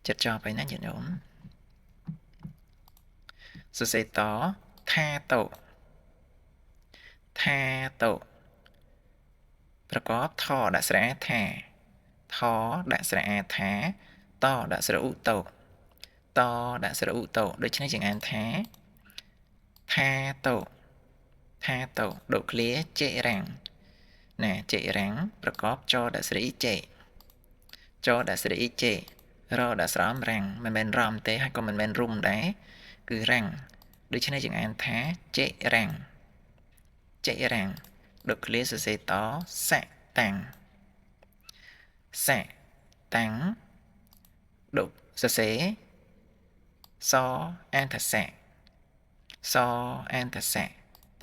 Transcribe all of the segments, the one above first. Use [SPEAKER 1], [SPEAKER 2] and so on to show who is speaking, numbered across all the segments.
[SPEAKER 1] ចិត្តចប់ហើយណាញាតិញោមសរសេរតថាតោថាតោប្រកបថដាក់ស្រៈថាថដាក់ស្រៈថាតដាក់ស្រៈឧតោតដាក់ស្រៈឧតោដូច្នេះយើងអានថាថាតោថាតោដកឃ្លាចេរាំងណាចេរាំងប្រកបចដាក់ស្រៈចេចដាក់ស្រៈចេរដាក់ស្រោមរាំងមិនមែនរំទេហើយក៏មិនមែនរុំដែរគឺរាំងដូច្នេះយើងអានថាចេរាំងចេរាំងដកឃ្លាសរសេរតសៈតាំងសៈតាំងដកសរសេរសអានថាសៈសអានថាសៈ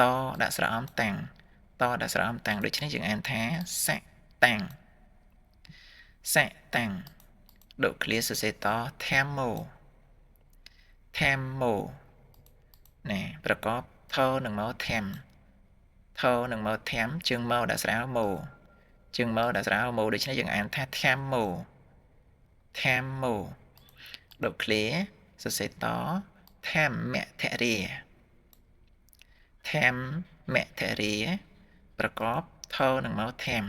[SPEAKER 1] តដាក់ស្រោមតាំងតដាក់ស្រោមតាំងដូច្នេះយើងអានថាសៈតាំងសៈតាំងដកឃ្លាសរសេរតធម្មោធម្មោណាប្រកបថនឹងមកធម្មថនឹងមកធម្មជើងមកដាក់ស្រោមោជើងមកដាក់ស្រោមោដូច្នេះយើងអានថាធម្មោធម្មោដកឃ្លាសរសេរតធម្មធរិយធម្មធរិយប្រកបថនឹងមកធម្ម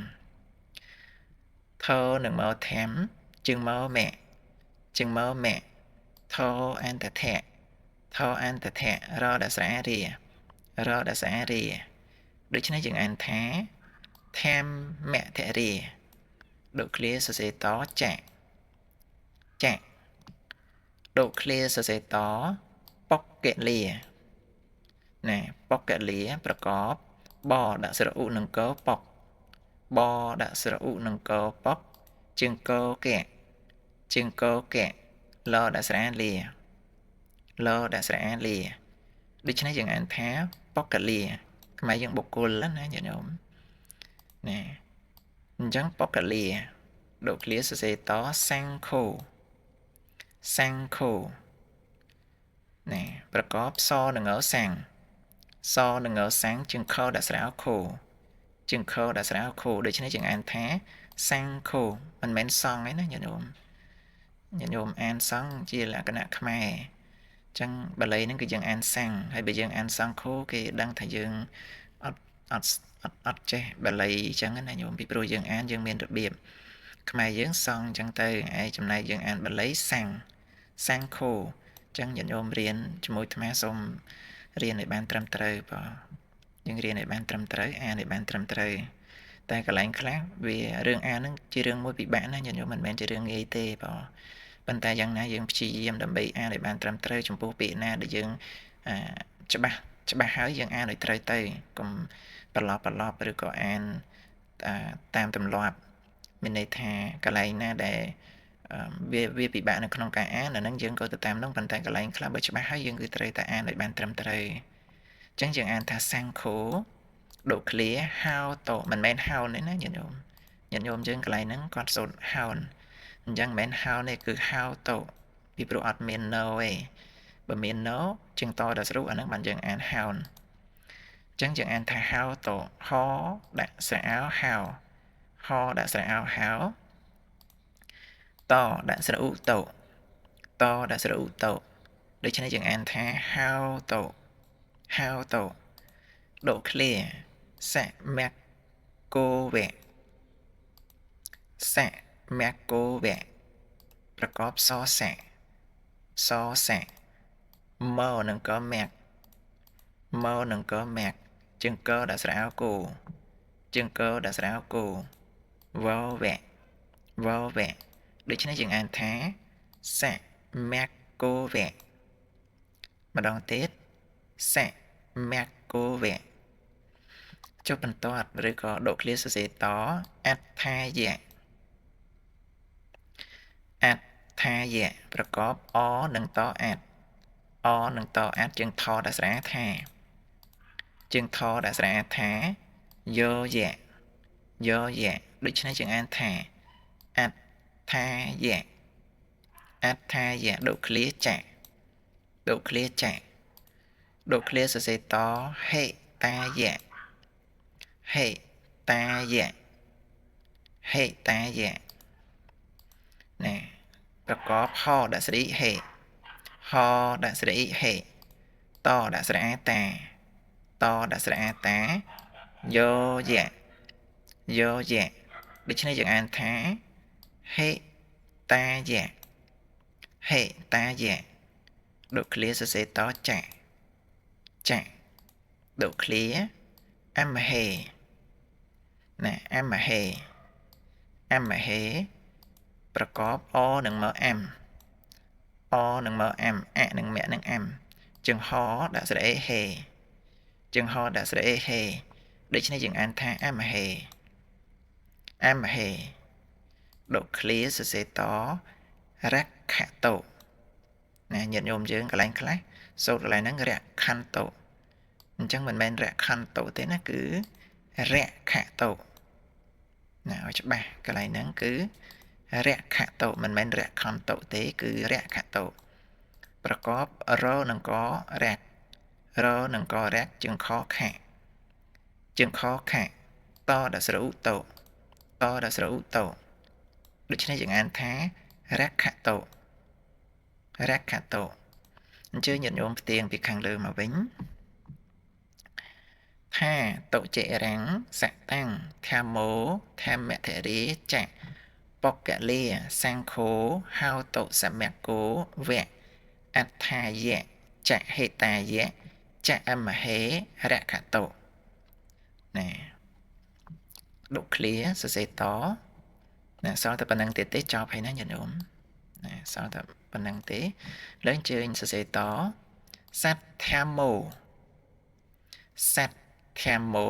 [SPEAKER 1] ថនឹងមកធម្មជើងមកមៈជើងមកមៈថអន្តធៈថអន្តធៈរដាក់ស្រៈរារដាក់ស្រៈរាដូច្នេះយើងអានថាធម្មធរិយដកឃ្លាសរសេរតចៈចៈដកឃ្លាសរសេរតបុគ្គលាណាបុគ្គលាប្រកបបដាក់ស្រៈឧនឹងកបុកបដាក់ស្រៈឧនឹងកបុកជើងកកៈជើងកកៈលដាក់ស្រៈលាលដាក់ស្រៈលាដូច្នេះយើងអានថាបុគ្គលាខ្មែរយើងបុគ្គលណាញាតិញោមណាអញ្ចឹងបុគ្គលាដកឃ្លាសរសេរតសង្ឃោសង្ឃោណាប្រកបសនឹងអសាំងសនឹងអសាំងជើងខដាក់ស្រៈខោជើងខដាក់ស្រៈខោដូច្នេះយើងអានថាសង្ឃោមិនមែនសង្ឃទេណាញាតិញោមញាតិញោមអានសង្ឃជាលក្ខណៈខ្មែរអញ្ចឹងបាលីហ្នឹងគឺយើងអានសង្ឃហើយបើយើងអានសង្ឃោគេដឹងថាយើងអត់អត់អត់អត់ចេះបាលីអញ្ចឹងណាញោមពីព្រោះយើងអានយើងមានរបៀបខ្មែរយើងសង្ឃអញ្ចឹងទៅឯចំណែកយើងអានបាលីសង្ឃសង្ឃោអញ្ចឹងញាតិញោមរៀនជាមួយអាត្មាសូមរៀនឲ្យបានត្រឹមត្រូវបាទយើងរៀនឲ្យបានត្រឹមត្រូវអានឲ្យបានត្រឹមត្រូវតែកន្លែងខ្លះវារឿងអានហ្នឹងជារឿងមួយពិបាកណាញាតិញោមមិនមែនជារឿងងាយទេបាទប៉ុន្តែយ៉ាងណាយើងព្យាយាមដើម្បីអានឲ្យបានត្រឹមត្រូវចំពោះពាក្យណាដែលយើងច្បាស់ច្បាស់ហើយយើងអានឲ្យត្រូវទៅកុំប្រឡប់ប្រឡប់ឬក៏អានតាមទម្លាប់មានន័យថាកន្លែងណាដែលវាពិបាកនៅក្នុងការអានអាហ្នឹងយើងក៏ទៅតាមនោះប៉ុន្តែកន្លែងខ្លះបើច្បាស់ហើយយើងគឺត្រូវតែអានឲ្យបានត្រឹមត្រូវអញ្ចឹងយើងអានថាសង្ឃោដកឃ្លាហៅតមិនមែនហៅទេណាញាតិញោមញាតិញោមយើងកន្លែងហ្នឹងគាត់សូត្រហៅអញ្ចឹងមិនមែនហៅទេគឺហៅតពីព្រោះអត់មាន no ទេបើមាន no ជាងតដល់ស្រុះអាហ្នឹងបានយើងអានហៅអញ្ចឹងយើងអានថាហៅតហដាក់ស្រៈអោហៅហដាក់ស្រៈអោហៅតដាក់ស្រៈឧតតដាក់ស្រៈឧតដូច្នេះយើងអានថាហៅតហៅតដកឃ្លាសមគោវៈសមគោវៈប្រកបសសៈសសៈមកនឹងក៏មាក់មកនឹងក៏មាក់ជើងកដាក់ស្រៈអោគោជើងកដាក់ស្រៈអោគោវវៈវវៈដូច្នេះយើងអានថាសមគោវៈម្ដងទៀតសមគោវៈចុះបន្ទាត់ឬក៏ដកឃ្លាសរសេរតអត្ថាយៈអត្ថាយៈប្រកបអនិងតអត្តអនិងតអត្តជើងថដាក់ស្រៈថាជើងថដាក់ស្រៈថាយោយៈយោយៈដូច្នេះយើងអានថាអត្ថាយៈអត្ថាយៈដកឃ្លាចៈដកឃ្លាចៈដកឃ្លាសរសេរតហេតាយៈហេតាយៈហេតាយៈណា ប្រកបហដាក់ស្រីហេហដាក់ស្រីហេតដាក់ស្រៈតាតដាក់ស្រៈតាយោយៈយោយៈដូច្នេះយើងអានថាហេតាយៈហេតាយៈដកឃ្លាសរសេរតចាចាដកឃ្លាអមហេណាអមហេអមហេប្រកបអនឹងមកអមអនឹងមកអមអនឹងមនឹងអមជើងហដាក់ស្រៈហេជើងហដាក់ស្រៈហេដូច្នេះយើងអានថាអមហេអមហេដកឃ្លាសរសេរតរក្ខតោណាញាតិញោមយើងកន្លែងខ្លះសូត្រកន្លែងហ្នឹងរក្ខន្តោអញ្ចឹងមិនមែនរក្ខន្តោទេណាគឺរក្ខតោណាឲ្យច្បាស់កន្លែងហ្នឹងគឺរក្ខតោមិនមែនរក្ខន្តោទេគឺរក្ខតោប្រកបរនឹងករក្សរនឹងករក្សជើងខខជើងខខតដាក់ស្រឧតោតដាក់ស្រឧតោដូច្នេះយើងអានថារក្ខតោរក្ខតោអញ្ជើញញាតិញោមផ្ទៀងពីខាងលើមកវិញថាតុចិរាំងសតាំងធម្មោធម្មធរាចៈបកលាសង្ឃោហោតុសមគោវៈអត្ថាយៈចហេតាយៈចអមហេរក្ខតោណាដកឃ្លាសរសេរតណាសល់តែប៉ុណ្្នឹងទៀតទេចប់ហើយណាញាតិញោមណាសល់តែប៉ុណ្្នឹងទេឡើងជើញសរសេរតសត្វធម្មោសត្វធម្មោ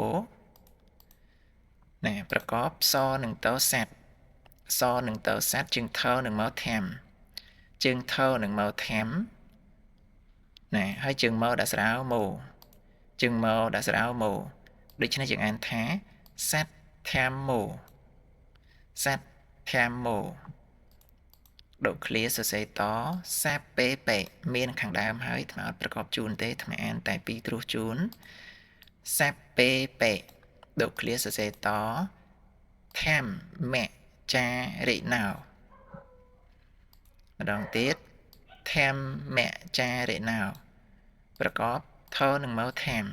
[SPEAKER 1] ណាប្រកបសនឹងតសត្វសនឹងតសត្វជើងថនឹងមកធម្មជើងថនឹងមកធម្មណាហើយជើងមកដាក់ស្រោមោជើងមកដាក់ស្រោមោដូច្នេះយើងអានថាសត្វធម្មោសត្វធម្មោដកឃ្លាសរសេរតសាពេពេមានខាងដើមហើយថ្មអត់ប្រកបជូនទេថ្មអានតែពីរត្រួសជូនសាពេពេដកឃ្លាសរសេរតធម្មចារិណោម្ដងទៀតធម្មចារិណោប្រកបថនឹងមកធម្ម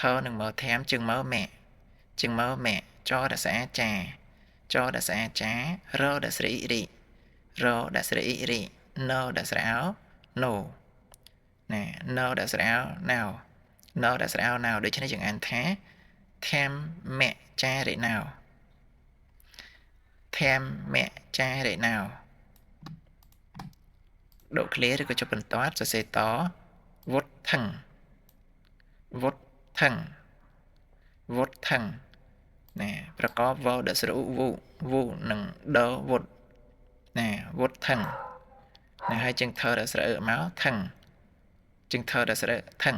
[SPEAKER 1] ថនឹងមកធម្មជើងមកមៈជើងមកមៈចរសាចាចរសាចារដស្រីរិរដាក់ស្រៈអ៊ីរិណដាក់ស្រៈអោណូណាណដាក់ស្រៈអោណៅណដាក់ស្រៈអោណៅដូច្នេះយើងអានថាធម្មចារិណោធម្មចារិណោដកឃ្លាឬក៏ចុះបន្ទាត់សរសេរតវុទ្ធឹងវុទ្ធឹងវុទ្ធឹងណាប្រកបវដាក់ស្រៈឧវវនិងដវុទ្ធណាវុទ្ធថឹងណាហើយជើងថរស្រៈមកថឹងជើងថរស្រៈថឹង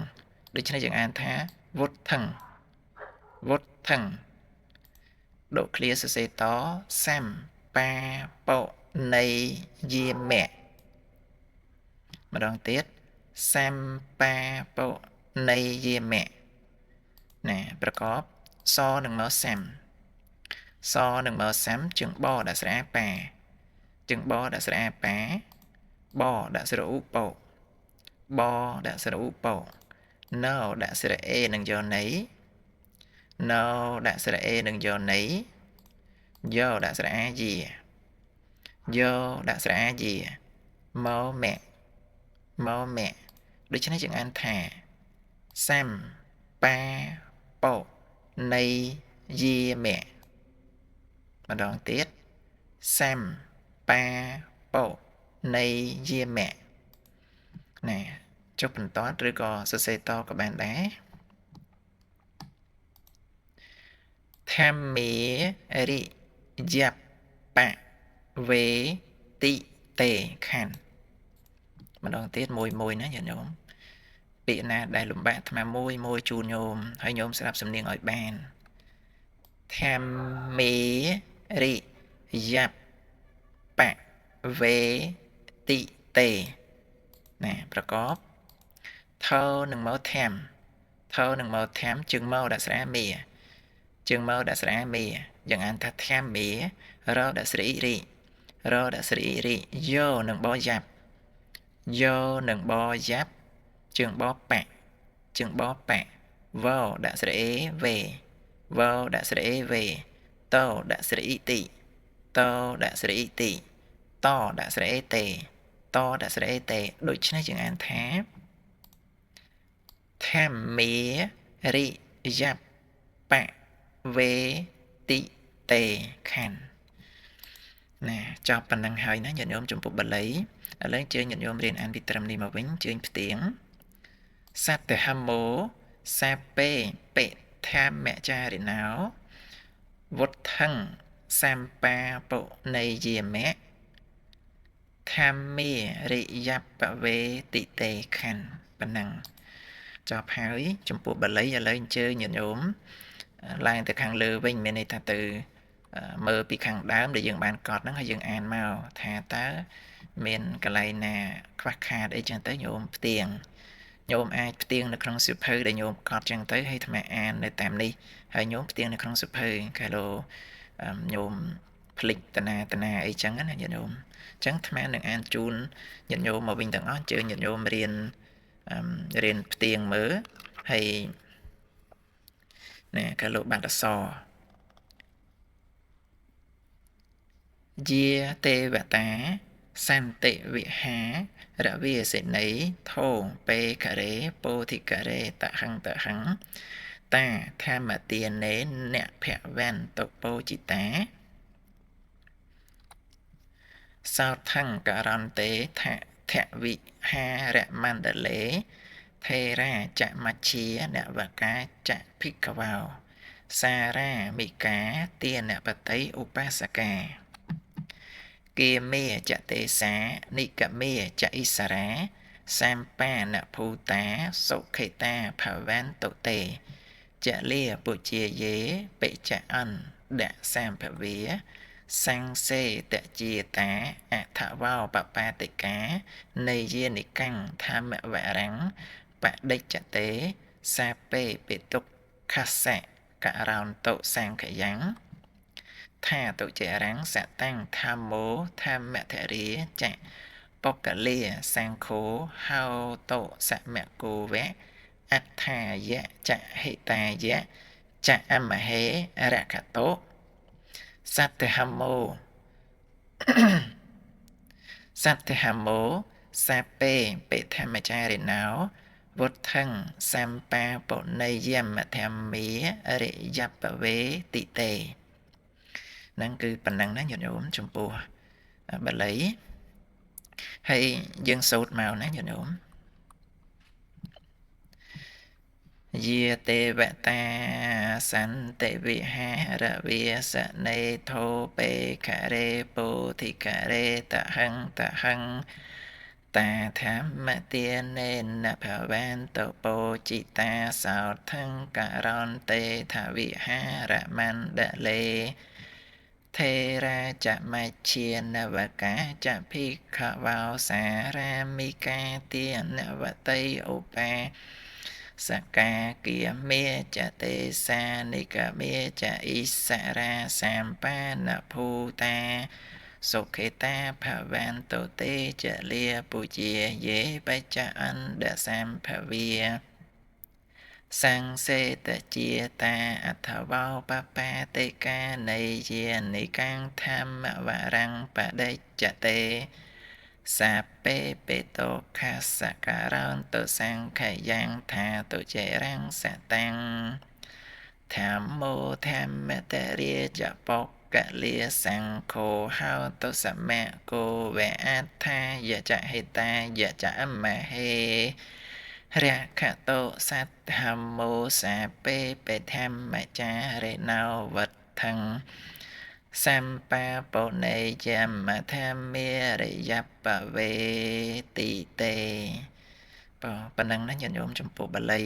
[SPEAKER 1] ដូច្នេះយើងអានថាវុទ្ធថឹងវុទ្ធថឹងដកឃ្លាសរសេរតសំបាបនៃយាមៈម្ដងទៀតសំបាបនៃយាមៈណាប្រកបសនឹងមកសំសនឹងមកសំជើងបដាក់ស្រៈបាជើងបដាក់ស្រៈបាបដាក់ស្រៈឧបោបដាក់ស្រៈឧបោណដាក់ស្រៈអេនឹងយកណីណដាក់ស្រៈអេនឹងយកណីយោដាក់ស្រៈអាយាយោដាក់ស្រៈអាយាមកមៈមកមៈដូច្នេះយើងអានថាសំបាបនៃយាមៈម្ដងទៀតសំបាបនៃយាមៈណាចុះបន្តឬក៏សរសេរតក៏បានដែរធម្មារិយបវេតិតេខណ្ឌម្ដងទៀតមួយមួយណាញាតិញោមពាក្យណាដែលលំបាកអាត្មាមួយមួយជូនញោមហើយញោមស្ដាប់សំនៀងឲ្យបានធម្មារិយបវេតិតេណាប្រកបថនឹងមកធម្មថនឹងមកធម្មជើងមកដាក់ស្រៈមេជើងមកដាក់ស្រៈមេយើងអានថាធម្មារដាក់ស្រៈរិ រដាក់ស្រៈអ៊ីរិយោនឹងបយ៉ាប់យោនឹងបយ៉ាប់ជើងបបាក់ជើងបបាក់វដាក់ស្រៈអេវេវដាក់ស្រៈអេវេតដាក់ស្រៈអ៊ីទីតដាក់ស្រៈអ៊ីទីតដាក់ស្រៈអេតេតដាក់ស្រៈអេតេដូច្នេះយើងអានថាធម្មារិយបវេតិតេខណ្ឌណាចប់ប៉ុណ្ណឹងហើយណាញាតិញោមចំពោះបាលីឥឡូវជើញញាតិញោមរៀនអានពីត្រឹមនេះមកវិញជើញផ្ទៀងសត្ហមោសាពេបិធម្មចារិណោវុទ្ធឹងសម្បាពុនៃយាមៈធម្មារិយបវេតិតេខណ្ឌប៉ុណ្ណឹងចប់ហើយចំពោះបាលីឥឡូវអញ្ជើញញាតិញោមឡើងទៅខាងលើវិញមានន័យថាទៅមើលពីខាងដើមដែលយើងបានកត់ហ្នឹងហើយយើងអានមកថាតើមានកន្លែងណាខ្វះខាតអីចឹងទៅញោមផ្ទៀងញោមអាចផ្ទៀងនៅក្នុងសៀវភៅដែលញោមកត់ចឹងទៅហើយអាត្មាអាននៅតាមនេះហើយញោមផ្ទៀងនៅក្នុងសៀវភៅកាឡូញោមភ្លេចតាណាតាណាអីចឹងណាញាតិញោមអញ្ចឹងអាត្មានឹងអានជូនញាតិញោមមកវិញទាំងអស់អញ្ជើញញាតិញោមរៀនរៀនផ្ទៀងមើលហើយណាកាឡូបាត់អក្សរយាទេវតាសន្តិវិហារវាសិណីធោបេករេពោធិករេតហង្តហង្តាធម្មទានេនភវន្តពោជិតាសោថង្ករន្ទេថថវិហារមណ្ឌលេថេរាចមច្ឆានវកាចភិក្ខវោសារាមិកាទានបតីឧបាសកាគាមេចទេសានិកមេចអិសរាសម្បានភូតាសុខេតាភវន្តតេចលាពុជាយេបិចអន្តដសម្ភវាសង្សេតជាតាអថវោបបាតិកានៃយានិកាំងធម្មវរੰបដិច្ចតេសាពេពិទុក្ខសៈករោនតុសង្ខយ៉ាងថាតុចរੰសតាំងធម្មោធម្មធរាចបកលាសង្ឃោហោតុសមគោវៈអត្ថាយៈចហិតាយៈចអមហេរកតុសត្ហមោសត្ហមោសាពេបិធម្មចារិណោវុទ្ធឹងសម្បាពុនៃយមធម្មារិយបវេតិតេហ្នឹងគឺប៉ុណ្ណឹងណាញាតិញោមចំពោះបាលីហើយយើងសូត្រមកណាញាតិញោមយាទេវតាសន្តិវិហារវាសនេធោបេករេពោធិករេតហង្តហង្តាធម្មទានេនភវន្តពោជិតាសោថង្ករន្ទេថវិហារមណ្ឌលេថេរាចមច្ឆានវកាចភិក្ខវោសារាមិកាទានវតីឧបាសកាគាមេចទេសានិកមេចអិសរាសម្បានភូតាសុខេតាភវន្តតេចលាពុជាយេបច្ចអន្តសម្ភវាសង្សេតជាតាអថវោបបាតិកានៃយានិកាំងធម្មវរੰបដិច្ចតេសាពេបេតោខាសករន្តសង្ខយ៉ាងថាតុចេរੰសតាំងធម្មោធម្មតរិចបកលាសង្ឃោហោតុសមគោវៈអត្ថាយចហេតាយចអមហេរខតោសត្ធមោសាពេបេធម្មចារិណោវត្ថੰសម្បាពុនៃយមធម្មារិយបវេតិតេប៉ុណ្ណឹងណាញាតិញោមចំពោះបាលី